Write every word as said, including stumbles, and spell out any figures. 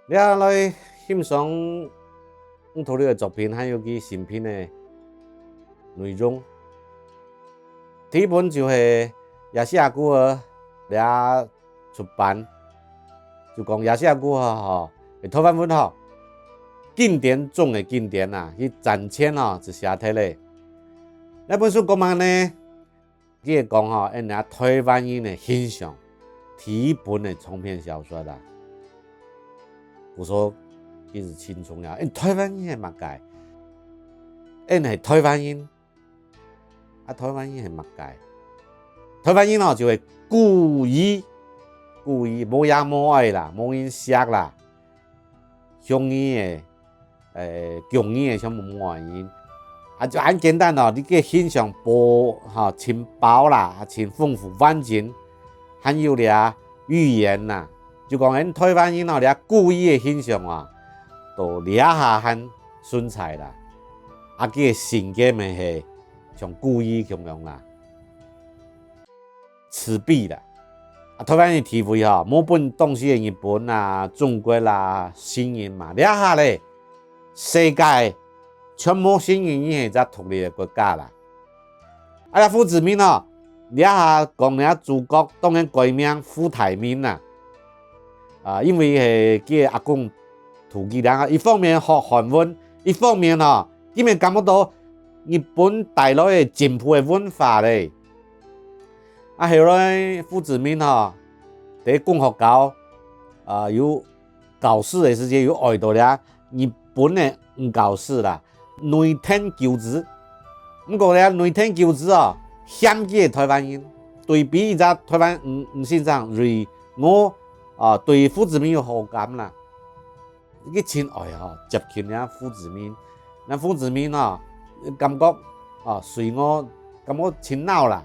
這下來欣賞吳濁流个作品，還有佢新品个內容。第一本就係亞細亞孤兒這出版，就講亞細亞孤兒吼，係臺灣文學經典中个經典啊，佢戰前吼就寫忒咧。這本書講麼个呢？ 佢會講吼，𫣆這臺灣人个形象，第一本个長篇小說啊，故所其實盡重要。𫣆臺灣人係麼个？𫣆係臺灣人，啊臺灣人係麼个？臺灣人吼就係孤兒，孤兒無爺無哀啦，無人惜啦， 鄉里个，呃，窮人个全部無人。啊，就恁簡單哦，你个形象薄，吼，盡薄啦，盡豐富完整，還有這語言啦，就講𫣆臺灣人哦，這孤兒个形象啊，到這下還存在啦。啊，佢个性格乜係像孤兒共樣啦。 自卑啦。啊，臺灣个地位吼，無分當時个日本啊、中國啦承認嘛。這下咧，世界全無承認佢係隻獨立个國家啦。啊，這胡志明哦，這下講這主角當然改名胡大明啦。啊，因為係佢个阿公渡佢啦，一方面學漢文，一方面吼，佢乜感覺到日本帶來个進步个文化咧。 啊，後來胡志明吼，在公學校，啊，有教書个時節有愛到這日本个女教師啦，內藤久子。毋過這內藤久子哦，嫌佢係臺灣人，對比一隻臺灣女，女先生瑞娥，啊，對胡志明有好感啦。 佢盡愛吼，接近這胡志明。這胡志明吼，感覺，哦，瑞娥感覺盡惱啦，